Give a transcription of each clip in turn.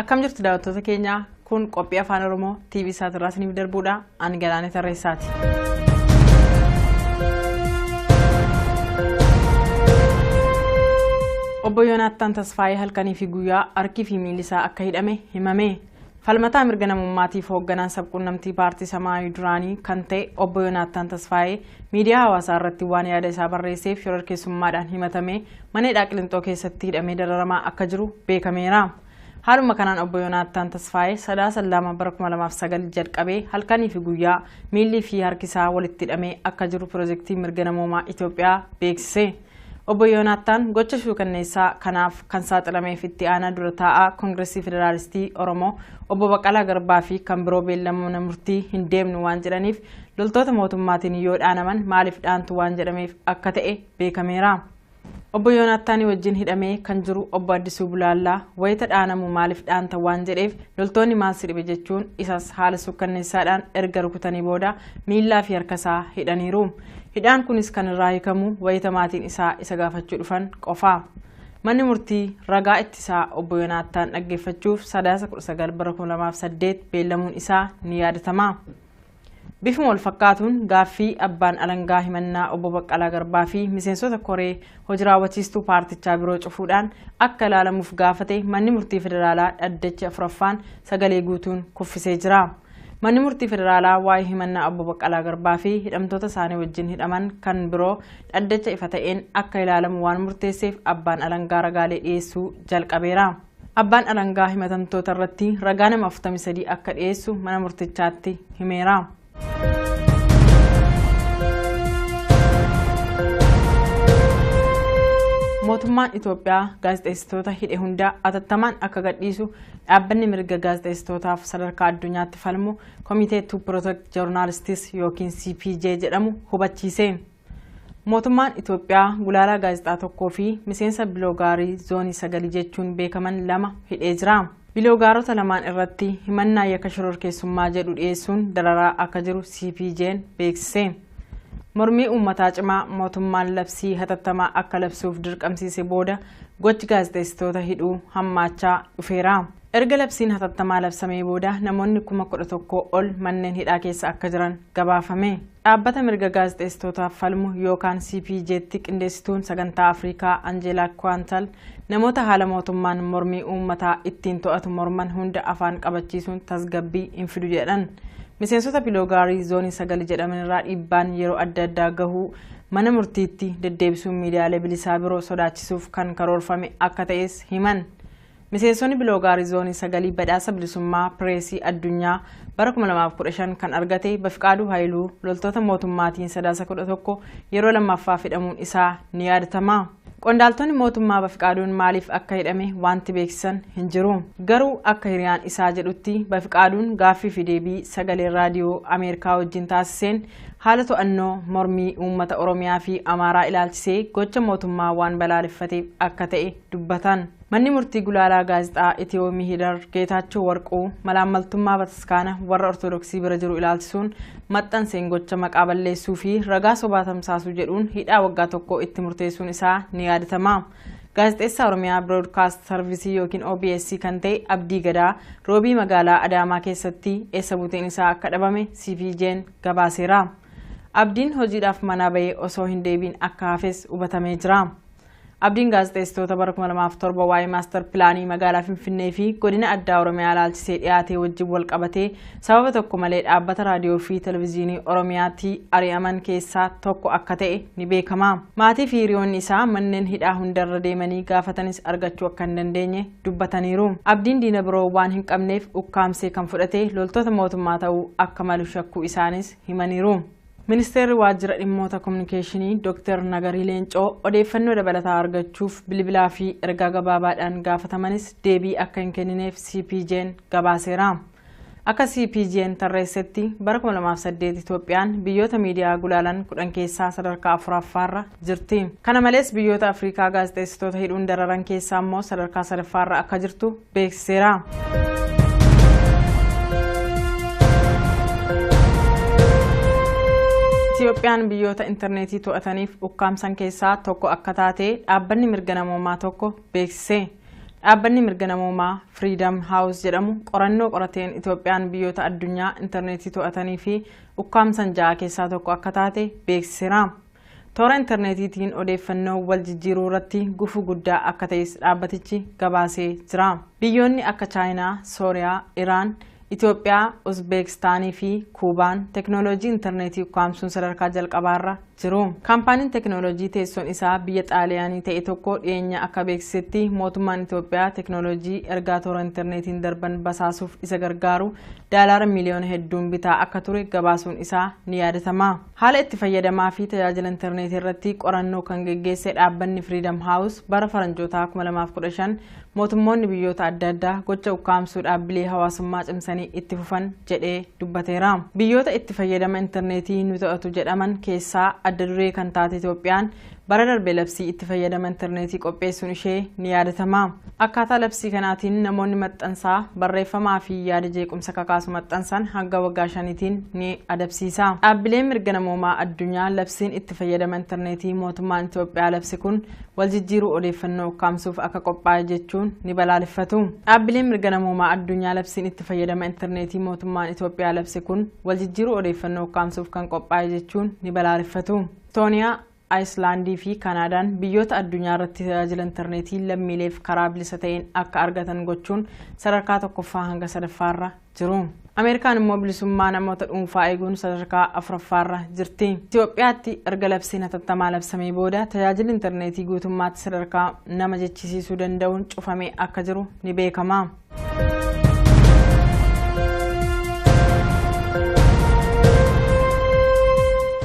Akkam jirtu daawwattoota keenya? Kun qophii Afaan Oromoo TV Saatirraa isiniif darbuudha. Ani Galaanee Tarreessaati. Obbo Yoonaattaan Tasfaayee halkanii fi guyyaa harkii fi miilli isaa akka hidhame himame. Falmataa mirga namummaatiif hoogganaan sabquunnamtii paartii Samaayii duraanii kan ta'e Obbo Yoonaattaan Tasfaayee miidiyaa hawaasaa irratti waan yaada isaa barreesseef shororkeessummaadhaan himatamee mana hidhaa Qilinxoo keessatti hidhamee dararamaa akka jiru beekameera. Haaluma kanaan Obbo Yoonaattaan Tasfaayee Sadaasa 2 bara 2009 jalqabee halkanii fi guyyaa miillii fi harki isaa walitti hidhamee akka jiru Pirojektiin Mirga Namoomaa Itoophiyaa beeksise. Obbo Yoonaattaan gocha shuukanneessaa kanaaf kan saaxilameef itti aanaa dura taa'aa Koongiresii Federaalistii Oromoo Obbo Baqqalaa Garbaa fi kan biroo beellama mana murtii hin deemnu waan jedhaniif loltoota mootummaatiin yoo dhaanaman maaliif dhaantu waan jedhameef akka ta'e beekameera. Obbo Yoonaattaanii wajjin hidhamee kan jiru Obbo Addisuu Bulaallaa wayita dhaanamu maaliif dhaanta waan jedheef loltoonni maal si dhibe jechuun isas haala suukkanneessaadhaan erga rukutanii booda miillaa fi harka isaa hidhaniiru. Hidhaan kunis kan irraa hiikamu wayita maatiin isaa isa gaafachuu dhufan qofa. Manni murtii ragaa ittisaa Obbo Yoonaattaan dhaggeeffachuuf Sadaasa 19 bara 2008 beellamuun isaa ni yaadatama. Bifuma wal fakkaatuun gaaffii abbaan alangaa himannaa Obbo Baqqalaa Garbaa fi miseensota koree hojii raawwachiistuu paartichaa biroo cufuudhaan akka ilaalamuuf gaafate manni murtii federaalaa dhaddachi afuraffaan sagalee guutuun kuffisee jira. Manni murtii federaalaa waa'ee himannaa Obbo Baqqalaa Garbaa fi hidhamtoota isaanii wajjin hidhaman kan biroo dhaddacha ifa ta'een akka ilaalamu waan murteesseef abbaan alangaa ragaalee dhiyeessuu jalqabeera. Abbaan alangaa himatamtoota irratti ragaa nama 43 akka dhiyeessu mana murtichaatti himeera. Mootummaan Itoophiyaa gaazexeessitoota hidhe hunda atattamaan akka gadhiisu dhaabbanni mirga gaazexeessitootaaf sadarkaa addunyaatti falmu Committee to Protect Journalists yookiin CPJ jedhamu hubachiise. Mootummaan Itoophiyaa gulaalaa gaazexaa tokkoo fi miseensa biloogaarii zoonii sagalii jechuun beekaman lama hidhee jira. Biloogaarota lamaan irratti himannaa yakka shororkeessummaa jedhu dhiyeessuun dararaa akka jiru CPJ'n beeksise. Mormii uummataa cimaa mootummaan labsii hatattamaa akka labsuuf dirqamsiise booda gochi gaazexeessitoota hidhuu hammaachaa dhufeera. Erga labsiin hatattamaa labsamee booda namoonni 11,000 ol manneen hidhaa keessa akka jiran gabaafame. Dhaabbata mirga gaazexeessitootaaf falmu yookaan CPJ'tti qindeessituun sagantaa Afrikaa Anjeelaa Kwaantal namoota haala mootummaan mormii uummataa ittiin to'atu morman hunda afaan qabachiisuun tasgabbii hin fidu jedhan. Miseensota biloogaarii zoonii sagali jedhaman irraa dhiibbaan yeroo adda addaa gahuu mana murtiitti deddeebisuun miidiyaalee bilisaa biroo sodaachisuuf kan karoorfame akka ta'es himan. Miseensonni biloogaarii zoonii sagalii badhaasa bilisummaa pireesii addunyaa bara 2015 kan argate Bafiqaaduu Haayiluu loltoota mootummaatiin Sadaasa 11 yeroo lammaffaaf hidhamuun isaa ni yaadatama. Qondaaltonni mootummaa Bafiqaaduun maaliif akka hidhame wanti beeksisan hin jiru. Garuu akka hiriyaan isaa jedhutti Bafiqaaduun gaaffii fi deebii sagalee raadiyoo Ameerikaa wajjin taasiseen haala to'annoo mormii uummata Oromiyaa fi Amaaraa ilaalchisee gocha mootummaa waan balaaleffateef akka ta'e dubbatan. Manni murtii gulaalaa gaazexaa Itiyoo Mihidar Geetaachoo Warquu malaammaltummaa bataskaana warra Ortodoksii bira jiru ilaalchisuun maxxanseen gocha maqaa balleessuu fi ragaa sobaa tamsaasuu jedhuun hidhaa waggaa tokko itti murteessuun isaa ni yaadatama. Gaazexeessaa Oromiyaa Biroodkaast Sarvisii yookiin OBS kan ta'e Abdii Gadaa roobii magaalaa Adaamaa keessatti eessa buuteen isaa akka dhabame CPJ'n gabaaseera. Abdiin hojiidhaaf manaa bahee osoo hin deebiin akka hafes hubatamee jira. Abdiin gaazexeessitoota bara 2007 waa'ee maastar pilaanii magaalaa Finfinnee fi godina addaa Oromiyaa ilaalchisee dhiyaatee wajjin wal qabatee sababa tokko malee dhaabbata raadiyoo fi televezyiinii Oromiyaatti ari'aman keessaa tokko akka ta'e ni beekama. Maatii fi hiriyoonni isaa manneen hidhaa hundarra deemanii gaafatanis argachuu akka hin dandeenye dubbataniiru. Abdiin diina biroo waan hin qabneef ukkaamsee kan fudhate loltoota mootummaa ta'uu akka malu shakkuu isaanis himaniiru. Ministeerri Waajjira Dhimmoota Kominikeeshinii Dr. Nagarii Leencoo odeeffannoo dabalataa argachuuf bilbilaa fi ergaa gabaabaadhaan gaafatamanis deebii akka hin kennineef CPJ'n gabaaseera. Akka CPJ'n tarreessetti bara 2008 Itoophiyaan biyyoota miidiyaa gulaalan 10 keessaa sadarkaa afuraffaarra jirti. Kana malees biyyoota Afrikaa gaazexeessitoota hidhuun dararan keessaa immoo sadarkaa sadaffaarra akka jirtu beeksiseera. Itoophiyaan biyyoota intarneetii to'ataniif ukkaamsan keessaa tokko akka taate dhaabbanni mirga namoomaa tokko beeksise. Dhaabbanni mirga namoomaa Freedom House jedhamu qorannoo qorateen Itoophiyaan biyyoota addunyaa intarneetii to'atanii fi ukkaamsan 6 keessaa tokko akka taate beeksiseera. Toora intarneetiitiin odeeffannoo wal jijjiiruu irratti gufuu guddaa akka ta'es dhaabbatichi gabaasee jira. Biyyoonni akka Chaayinaa, Sooriyaa, Iraan, Itoophiyaa, Uzbeekistaanii fi Kuubaan teknooloojii intarneetii ukkaamsuun sadarkaa jalqabaarra jiru. Kaampaaniin teknooloojii teessoon isaa biyya Xaaliyaanii ta'e tokko dhiyeenya akka beeksisetti mootummaan Itoophiyaa teknooloojii ergaa toora intarneetiin darban basaasuuf isa gargaaru daalaara miliyoona hedduun bitaa akka ture gabaasuun isaa ni yaadatama. Haala itti fayyadamaa fi tajaajila intarneetii irratti qorannoo kan geggeesse dhaabbanni Freedom House bara faranjootaa 2015 mootummoonni biyyoota adda addaa gocha ukkaamsuu dhaabbilee hawaasummaa cimsanii itti fufan jedhee dubbateera. Biyyoota itti fayyadama intarneetii nu to'atu jedhaman keessaa adda duree kan taate Itoophiyaan bara darbe labsii itti fayyadama intarneetii qopheessuun ishee ni yaadatama. Akkaataa labsii kanaatiin namoonni maxxansaa barreeffamaa fi yaada jeequmsa kakaasu maxxansan hanga waggaa 5tiin ni adabsiisa. Dhaabbileen mirga namoomaa addunyaa labsiin itti fayyadama intarneetii mootummaan Itoophiyaa labsi kun wal jijjiiruu odeeffannoo ukkaamsuuf akka qophaa'e jechuun ni balaaleffatu. Dhaabbileen mirga namoomaa addunyaa labsiin itti fayyadama intarneetii mootummaan Itoophiyaa labsi kun wal jijjiiruu odeeffannoo ukkaamsuuf kan qophaa'e jechuun ni balaaleffatu. Estooniyaa, Ayislaandii fi Kaanaadaan biyyoota addunyaa irratti tajaajila intarneetii lammiileef karaa bilisa ta'een akka argatan gochuun sadarkaa 1ffaa hanga 3ffaarra jiru. Ameerikaan immoo bilisummaa namoota dhuunfaa eeguun sadarkaa 4ffaarra jirti. Itoophiyaatti erga labsiin hatattamaa labsamee booda tajaajilli intarneetii guutummaatti sadarkaa nama jechisiisuu danda'uun cufamee akka jiru ni beekama.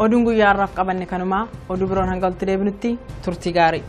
Oduun guyyaa har'aaf qabanne kanumaa oduu biroon hanga walitti deebinutti turtii gaarii.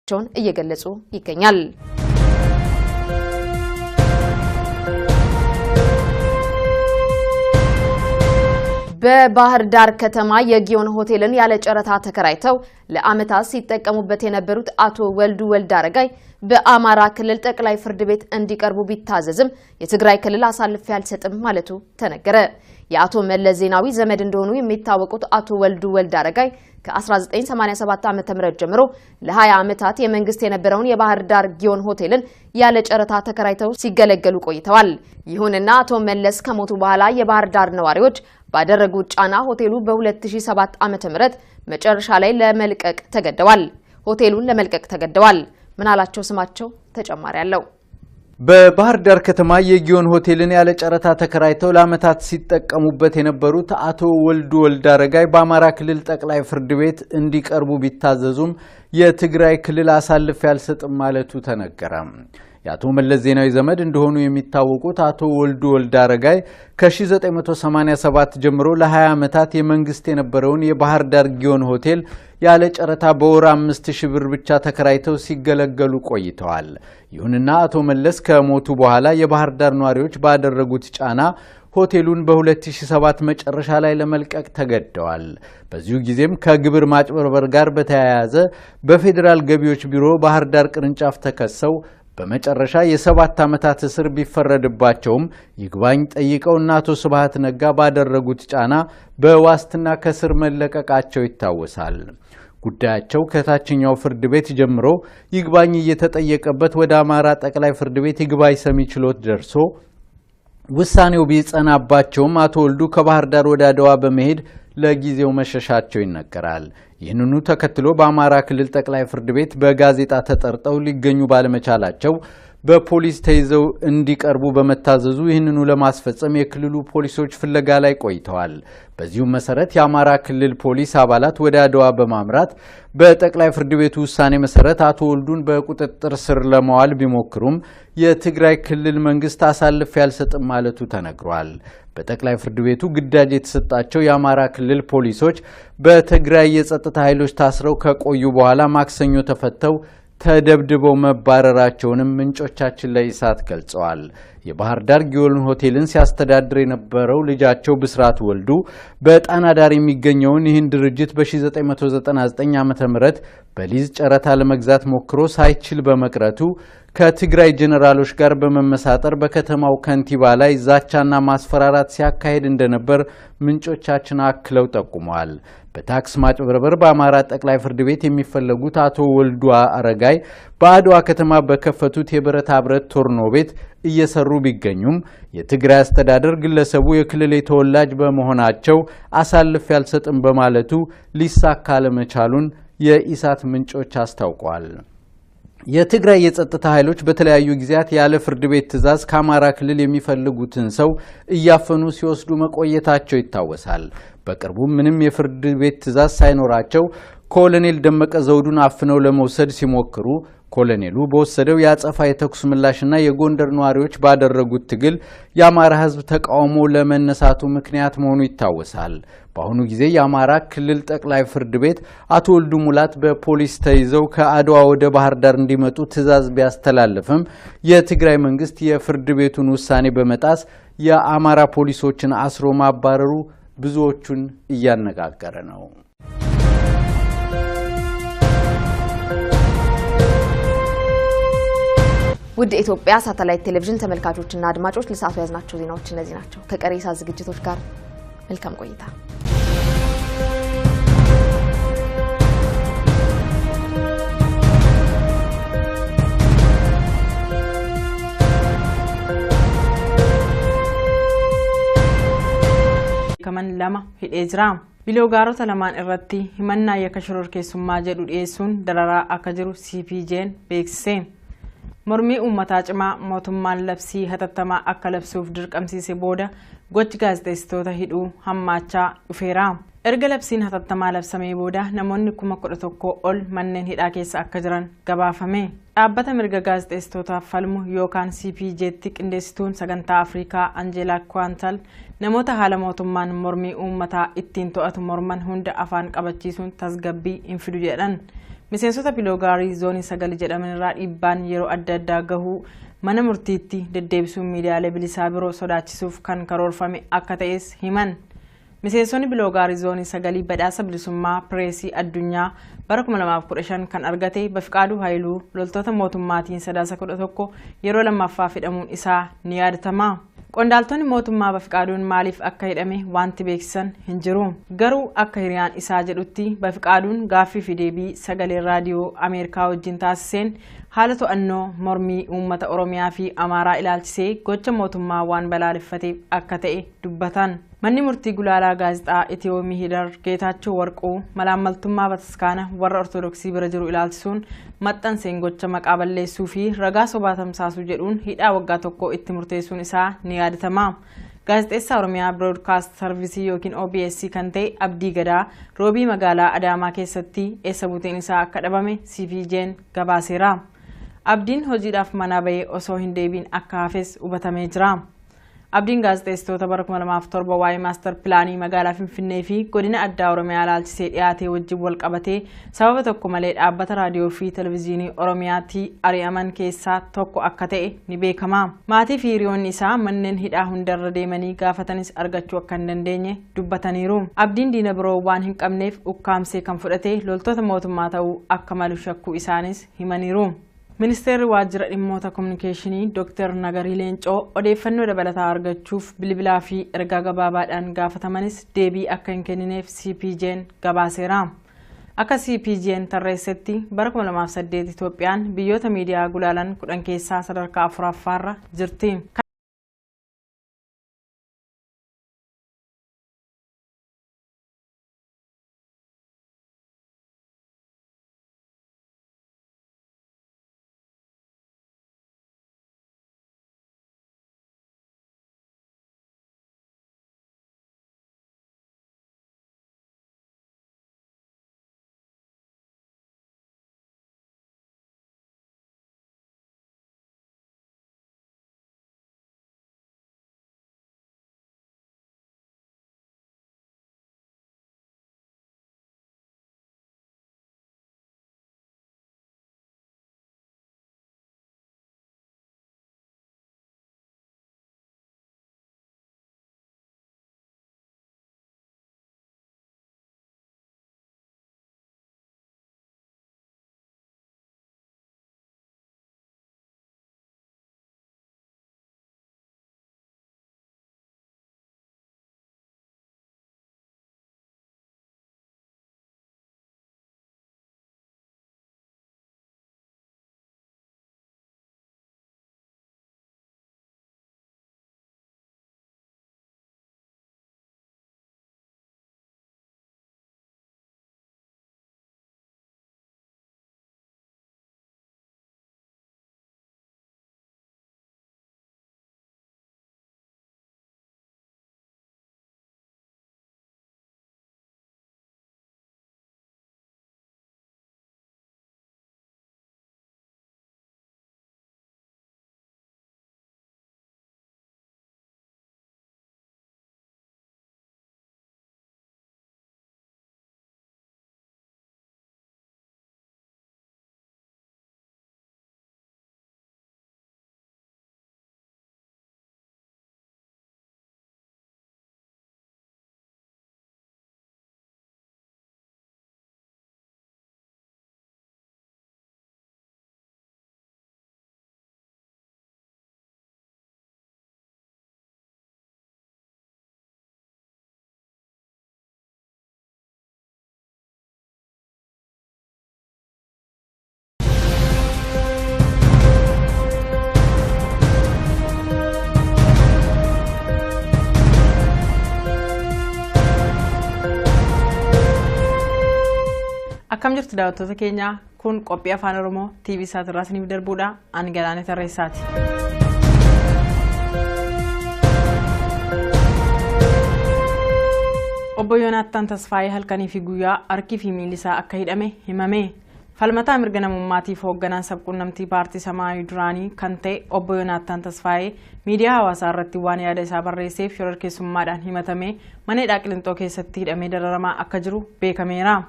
መሆናቸውን እየገለጹ ይገኛል። በባህር ዳር ከተማ የጊዮን ሆቴልን ያለ ጨረታ ተከራይተው ለዓመታት ሲጠቀሙበት የነበሩት አቶ ወልዱ ወልድ አረጋይ በአማራ ክልል ጠቅላይ ፍርድ ቤት እንዲቀርቡ ቢታዘዝም የትግራይ ክልል አሳልፌ አልሰጥም ማለቱ ተነገረ። የአቶ መለስ ዜናዊ ዘመድ እንደሆኑ የሚታወቁት አቶ ወልዱ ወልድ አረጋይ ከ1987 ዓ.ም ጀምሮ ለ20 ዓመታት የመንግስት የነበረውን የባህር ዳር ጊዮን ሆቴልን ያለ ጨረታ ተከራይተው ሲገለገሉ ቆይተዋል። ይሁንና አቶ መለስ ከሞቱ በኋላ የባህር ዳር ነዋሪዎች ባደረጉት ጫና ሆቴሉ በ2007 ዓ.ም መጨረሻ ላይ ለመልቀቅ ተገደዋል። ሆቴሉን ለመልቀቅ ተገደዋል። ምናላቸው ስማቸው ተጨማሪ አለው። በባህር ዳር ከተማ የጊዮን ሆቴልን ያለ ጨረታ ተከራይተው ለዓመታት ሲጠቀሙበት የነበሩት አቶ ወልዱ ወልድ አረጋይ በአማራ ክልል ጠቅላይ ፍርድ ቤት እንዲቀርቡ ቢታዘዙም የትግራይ ክልል አሳልፌ አልሰጥም ማለቱ ተነገረ። የአቶ መለስ ዜናዊ ዘመድ እንደሆኑ የሚታወቁት አቶ ወልዱ ወልድ አረጋይ ከ1987 ጀምሮ ለ20 ዓመታት የመንግስት የነበረውን የባህር ዳር ጊዮን ሆቴል ያለ ጨረታ በወር 5000 ብር ብቻ ተከራይተው ሲገለገሉ ቆይተዋል። ይሁንና አቶ መለስ ከሞቱ በኋላ የባህር ዳር ነዋሪዎች ባደረጉት ጫና ሆቴሉን በ2007 መጨረሻ ላይ ለመልቀቅ ተገደዋል። በዚሁ ጊዜም ከግብር ማጭበርበር ጋር በተያያዘ በፌዴራል ገቢዎች ቢሮ ባህር ዳር ቅርንጫፍ ተከሰው በመጨረሻ የ7 ዓመታት እስር ቢፈረድባቸውም ይግባኝ ጠይቀው እና አቶ ስብሃት ነጋ ባደረጉት ጫና በዋስትና ከስር መለቀቃቸው ይታወሳል። ጉዳያቸው ከታችኛው ፍርድ ቤት ጀምሮ ይግባኝ እየተጠየቀበት ወደ አማራ ጠቅላይ ፍርድ ቤት ይግባኝ ሰሚ ችሎት ደርሶ ውሳኔው ቢጸናባቸውም አቶ ወልዱ ከባህር ዳር ወደ አድዋ በመሄድ ለጊዜው መሸሻቸው ይነገራል። ይህንኑ ተከትሎ በአማራ ክልል ጠቅላይ ፍርድ ቤት በጋዜጣ ተጠርጠው ሊገኙ ባለመቻላቸው በፖሊስ ተይዘው እንዲቀርቡ በመታዘዙ ይህንኑ ለማስፈጸም የክልሉ ፖሊሶች ፍለጋ ላይ ቆይተዋል። በዚሁም መሰረት የአማራ ክልል ፖሊስ አባላት ወደ አድዋ በማምራት በጠቅላይ ፍርድ ቤቱ ውሳኔ መሰረት አቶ ወልዱን በቁጥጥር ስር ለማዋል ቢሞክሩም የትግራይ ክልል መንግስት አሳልፌ አልሰጥም ማለቱ ተነግሯል። በጠቅላይ ፍርድ ቤቱ ግዳጅ የተሰጣቸው የአማራ ክልል ፖሊሶች በትግራይ የጸጥታ ኃይሎች ታስረው ከቆዩ በኋላ ማክሰኞ ተፈተው ተደብድበው መባረራቸውንም ምንጮቻችን ለኢሳት ገልጸዋል። የባህር ዳር ጊዮን ሆቴልን ሲያስተዳድር የነበረው ልጃቸው ብስራት ወልዱ በጣና ዳር የሚገኘውን ይህን ድርጅት በ1999 ዓ.ም በሊዝ ጨረታ ለመግዛት ሞክሮ ሳይችል በመቅረቱ ከትግራይ ጄኔራሎች ጋር በመመሳጠር በከተማው ከንቲባ ላይ ዛቻና ማስፈራራት ሲያካሄድ እንደነበር ምንጮቻችን አክለው ጠቁመዋል። በታክስ ማጭበርበር በአማራ ጠቅላይ ፍርድ ቤት የሚፈለጉት አቶ ወልዱ አረጋይ በአድዋ ከተማ በከፈቱት የብረታ ብረት ቶርኖ ቤት እየሰሩ ቢገኙም የትግራይ አስተዳደር ግለሰቡ የክልሌ ተወላጅ በመሆናቸው አሳልፌ አልሰጥም በማለቱ ሊሳካ አለመቻሉን የኢሳት ምንጮች አስታውቀዋል። የትግራይ የጸጥታ ኃይሎች በተለያዩ ጊዜያት ያለ ፍርድ ቤት ትዕዛዝ ከአማራ ክልል የሚፈልጉትን ሰው እያፈኑ ሲወስዱ መቆየታቸው ይታወሳል። በቅርቡ ምንም የፍርድ ቤት ትዕዛዝ ሳይኖራቸው ኮሎኔል ደመቀ ዘውዱን አፍነው ለመውሰድ ሲሞክሩ ኮሎኔሉ በወሰደው የአጸፋ የተኩስ ምላሽና የጎንደር ነዋሪዎች ባደረጉት ትግል የአማራ ሕዝብ ተቃውሞ ለመነሳቱ ምክንያት መሆኑ ይታወሳል። በአሁኑ ጊዜ የአማራ ክልል ጠቅላይ ፍርድ ቤት አቶ ወልዱ ሙላት በፖሊስ ተይዘው ከአድዋ ወደ ባህር ዳር እንዲመጡ ትዕዛዝ ቢያስተላልፍም የትግራይ መንግስት የፍርድ ቤቱን ውሳኔ በመጣስ የአማራ ፖሊሶችን አስሮ ማባረሩ ብዙዎቹን እያነጋገረ ነው። ውድ የኢትዮጵያ ሳተላይት ቴሌቪዥን ተመልካቾችና አድማጮች ለሰዓቱ ያዝናቸው ዜናዎች እነዚህ ናቸው። ከቀሪ ኢሳት ዝግጅቶች ጋር መልካም ቆይታ። Kaman 2 hidhee jira. Biloogaaroota lamaan irratti himannaa yakka shororkeessummaa jedhu dhiyeessuun dararaa akka jiru CPJ'n beeksise. Mormii uummataa cimaa mootummaan labsii hatattamaa akka labsuuf dirqamsiise booda gochi gaazexeessitoota hidhuu hammaachaa dhufeera. Erga labsiin hatattamaa labsamee booda namoonni 11,000 ol manneen hidhaa keessa akka jiran gabaafame. Dhaabbata mirga gaazexeessitootaaf falmu yookaan CPJ'tti qindeessituun sagantaa Afrikaa Anjeelaa Kwaantal namoota haala mootummaan mormii uummataa ittiin to'atu morman hunda afaan qabachiisuun tasgabbii hin fidu jedhan. Miseensota biloogaarii zoonii 9 jedhaman irraa dhiibbaan yeroo adda addaa gahuu mana murtiitti deddeebisuun miidiyaalee bilisaa biroo sodaachisuuf kan karoorfame akka ta'es himan. Miseensonni biloogaarii zoonii 9 badhaasa bilisummaa pireesii addunyaa bara 2015 kan argate Bafiqaaduu Haayiluu loltoota mootummaatiin Sadaasa 11 yeroo lammaffaaf hidhamuun isaa ni yaadatama. Qondaaltonni mootummaa Bafiqaaduun maaliif akka hidhame wanti beeksisan hin jiru. Garuu akka hiriyaan isaa jedhutti Bafiqaaduun gaaffii fi deebii sagalee raadiyoo Ameerikaa wajjin taasiseen haala to'annoo mormii uummata Oromiyaa fi Amaaraa ilaalchisee gocha mootummaa waan balaaleffateef akka ta'e dubbatan. Manni murtii gulaalaa gaazexaa Itiyoo Mihiidar Geetaachoo Warquu malaammaltummaa bataskaana warra Ortodoksii bira jiru ilaalchisuun maxxanseen gocha maqaa balleessuu fi ragaa sobaa tamsaasuu jedhuun hidhaa waggaa 1 itti murteessuun isaa ni yaadatama. Gaazexeessaa Oromiyaa Biroodkaast Sarvisii yookiin OBS kan ta'e Abdii Gadaa roobii magaalaa Adaamaa keessatti eessa buuteen isaa akka dhabame CPJ'n gabaaseera. Abdiin hojiidhaaf manaa bahee osoo hin deebiin akka hafes hubatamee jira. Abdiin gaazexeessitoota bara 2007 waa'ee maastar pilaanii magaalaa Finfinnee fi godina addaa Oromiyaa ilaalchisee dhiyaatee wajjin wal qabatee sababa tokko malee dhaabbata raadiyoo fi televezyiinii Oromiyaatti ari'aman keessaa tokko akka ta'e ni beekama. Maatii fi hiriyoonni isaa manneen hidhaa hundarra deemanii gaafatanis argachuu akka hin dandeenye dubbataniiru. Abdiin diina biroo waan hin qabneef ukkaamsee kan fudhate loltoota mootummaa ta'uu akka malu shakkuu isaanis himaniiru. Ministeerri waajjira dhimmoota kominikeeshinii Dr. Nagarii Leencoo odeeffannoo dabalataa argachuuf bilbilaa fi ergaa gabaabaadhaan gaafatamanis deebii akka hin kennineef CPJ'n gabaaseera. Akka CPJ'n tarreessetti bara 2008 Itoophiyaan biyyoota miidiyaa gulaalan 10 keessaa sadarkaa 4ffaarra jirti. Akkam jirtu daawwattoota keenya, kun qophii afaan Oromoo TV Saatirraa isiniif darbuudha. Ani Galaanee Tarreessaati. Obbo Yoonaattaan Tasfaayee halkanii fi guyyaa harkii fi miilli isaa akka hidhame himame. Falmataa mirga namummaatiif hoogganaan sabquunnamtii paartii Samaayii duraanii kan ta'e Obbo Yoonaattaan Tasfaayee miidiyaa hawaasaa irratti waan yaada isaa barreesseef shororkeessummaadhaan himatamee mana hidhaa Qilinxoo keessatti hidhamee dararamaa akka jiru beekameera.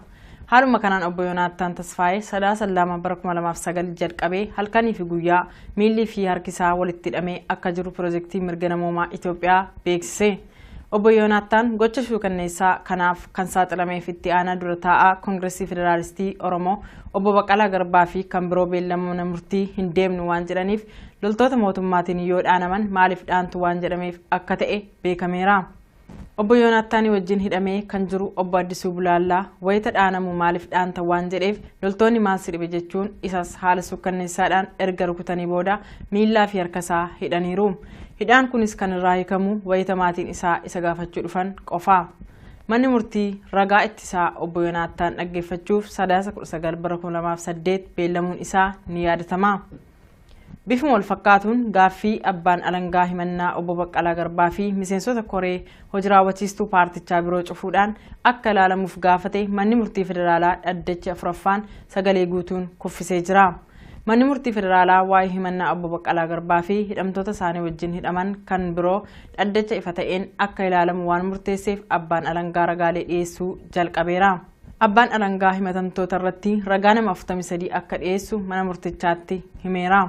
Haaluma kanaan obbo Yoonaattaan Tasfaayee Sadaasa 2 bara 2009 jalqabee halkanii fi guyyaa miillii fi harki isaa walitti hidhamee akka jiru piroojeektii mirga namoomaa Itoophiyaa beeksise. Obbo Yoonaattaan gocha shuukanneessaa kanaaf kan saaxilameef itti aanaa dura taa'aa Koongireesii Federaalistii Oromoo obbo Baqqalaa Garbaa fi kan biroo beellama mana murtii hin deemnu waan jedhaniif loltoota mootummaatiin yoo dhaanaman maaliif dhaantu waan jedhameef akka ta'e beekameera. Obbo Yoonaattaan wajjin hidhamee kan jiru obbo Addisuu Bulaallaa wayita dhaanamu maaliif dhaanta waan jedheef loltoonni maal si dhibe jechuun isas haala sukkanneessaadhaan erga rukutanii booda miillaa fi harka isaa hidhaniiru. Hidhaan kunis kan irraa hiikamu wayita maatiin isaa isa gaafachuu dhufan qofa. Manni murtii ragaa ittisaa obbo Yoonaattaan dhaggeeffachuuf Sadaasa 19 bara 2008 beellamuun isaa ni yaadatama. Bifuma wal fakkaatuun gaaffii abbaan alangaa himannaa obbo Baqqalaa Garbaa fi miseensota koree hojii raawwachiistuu paartichaa biroo cufuudhaan akka ilaalamuuf gaafate manni murtii federaalaa dhaddachi afuraffaan sagalee guutuun kuffisee jira. Manni murtii federaalaa waa'ee himannaa obbo Baqqalaa Garbaa fi hidhamtoota isaanii wajjin hidhaman kan biroo dhaddacha ifa ta'een akka ilaalamu waan murteesseef abbaan alangaa ragaalee dhiyeessuu jalqabeera. Abbaan alangaa himatamtoota irratti ragaa nama 43 akka dhiyeessu mana murtichaatti himeera.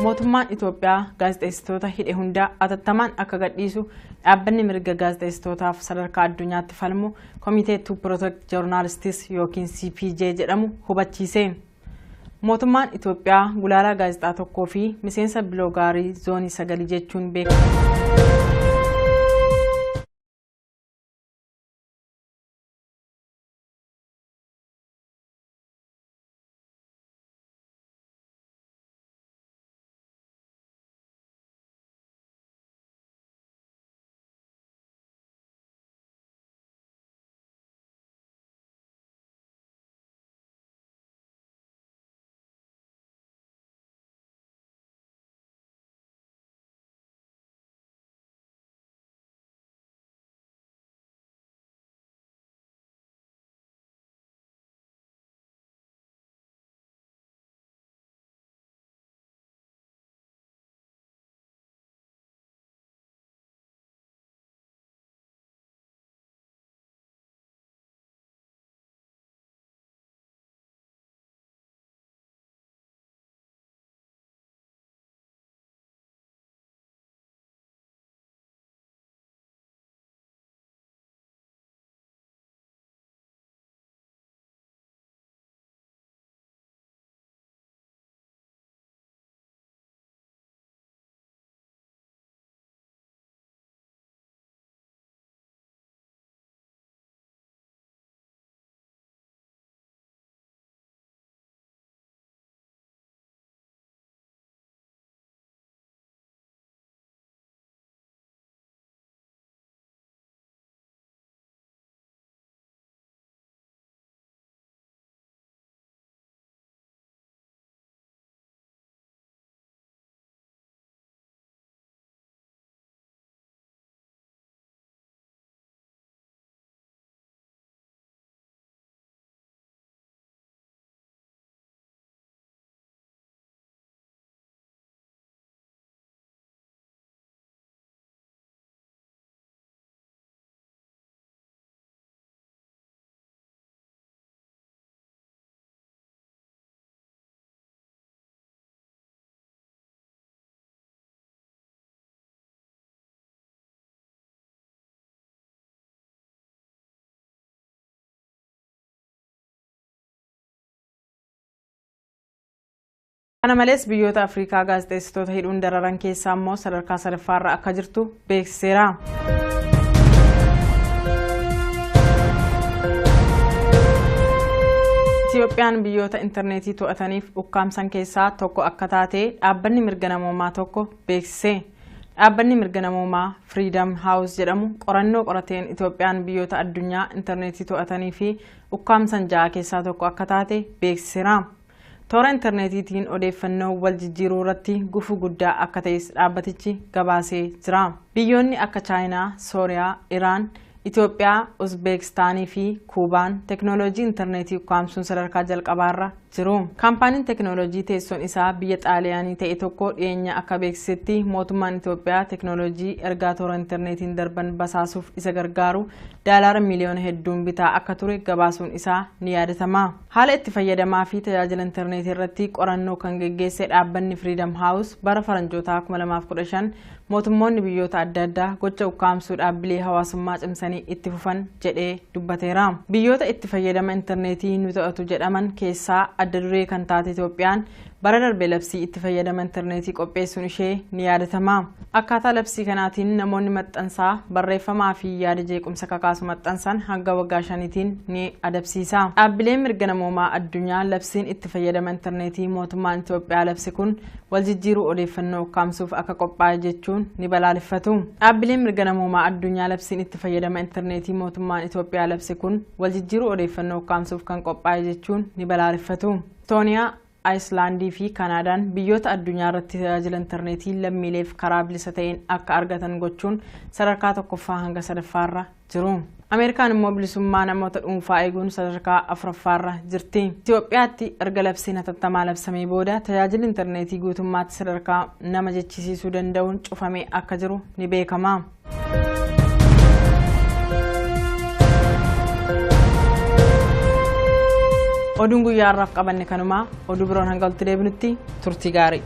Mootummaan Itoophiyaa gaazexeessitoota hidhe hunda atattamaan akka gadhiisu dhaabbanni mirga gaazexeessitootaaf sadarkaa addunyaatti falmu Komitee to Protect Journalists yookiin CPJ jedhamu hubachiise. Mootummaan Itoophiyaa gulaalaa gaazexaa tokkoo fi miseensa biloogaarii zoonii sagalii jechuun beekama. Kana malees biyyoota Afrikaa gaazexeessitoota hidhuun dararan keessaa immoo sadarkaa sadaffaarra akka jirtu beeksiseera. Itoophiyaan biyyoota intarneetii to'ataniif ukkaamsan keessaa tokko akka taate dhaabbanni mirga namoomaa tokko beeksise. Dhaabbanni mirga namoomaa Freedom House jedhamu qorannoo qorateen Itoophiyaan biyyoota addunyaa intarneetii to'atanii fi ukkaamsan ja'a keessaa tokko akka taate beeksiseera. Toora intarneetiitiin odeeffannoo wal jijjiiruu irratti gufuu guddaa akka ta'es dhaabbatichi gabaasee jira. Biyyoonni akka Chaayinaa, Sooriyaa, Iraan, Itoophiyaa, Uzbeekistaanii fi Kuubaan teknooloojii intarneetii ukkaamsuun sadarkaa jalqabaarra jiru. Kaampaaniin teknooloojii teessoon isaa biyya Xaaliyaanii ta'e tokko dhiyeenya akka beeksisetti, mootummaan Itoophiyaa teknooloojii ergaa toora intarneetiin darban basaasuuf isa gargaaru daalaara miliyoona hedduun bitaa akka ture gabaasuun isaa ni yaadatama. Haala itti fayyadamaa fi tajaajila intarneetii irratti qorannoo kan geggeesse dhaabbanni Freedom House bara faranjootaa 2015 mootummoonni biyyoota adda addaa gocha ukkaamsuu dhaabbilee hawaasummaa cimsanii itti fufan jedhee dubbateera. Biyyoota itti fayyadama intarneetii nu to'atu jedhaman keessaa adda duree kan taate Itoophiyaan bara darbe labsii itti fayyadama intarneetii qopheessuun ishee ni yaadatama. Akkaataa labsii kanaatiin namoonni maxxansaa barreeffamaa fi yaada jeequmsa kakaasu maxxansan hanga waggaa 5tiin ni adabsiisa. Dhaabbileen mirga namoomaa addunyaa labsiin itti fayyadama intarneetii mootummaan Itoophiyaa labsi kun wal jijjiiruu odeeffannoo ukkaamsuuf akka qophaa'e jechuun ni balaaleffatu. Dhaabbileen mirga namoomaa addunyaa labsiin itti fayyadama intarneetii mootummaan Itoophiyaa labsi kun wal jijjiiruu odeeffannoo ukkaamsuuf kan qophaa'e jechuun ni balaaleffatu. Estooniyaa, Aayislaandii fi Kaanaadaan biyyoota addunyaa irratti tajaajila intarneetii lammiileef karaa bilisa ta'een akka argatan gochuun sadarkaa 1ffaa hanga 3ffaarra jiru. Ameerikaan immoo bilisummaa namoota dhuunfaa eeguun sadarkaa 4ffaarra jirti. Itoophiyaatti erga labsiin hatattamaa labsamee booda tajaajilli intarneetii guutummaatti sadarkaa nama jechisiisuu danda'uun cufamee akka jiru ni beekama. Oduun guyyaa har'aaf qabanne kanumaa, oduu biroon hanga walitti deebinutti turtii gaarii.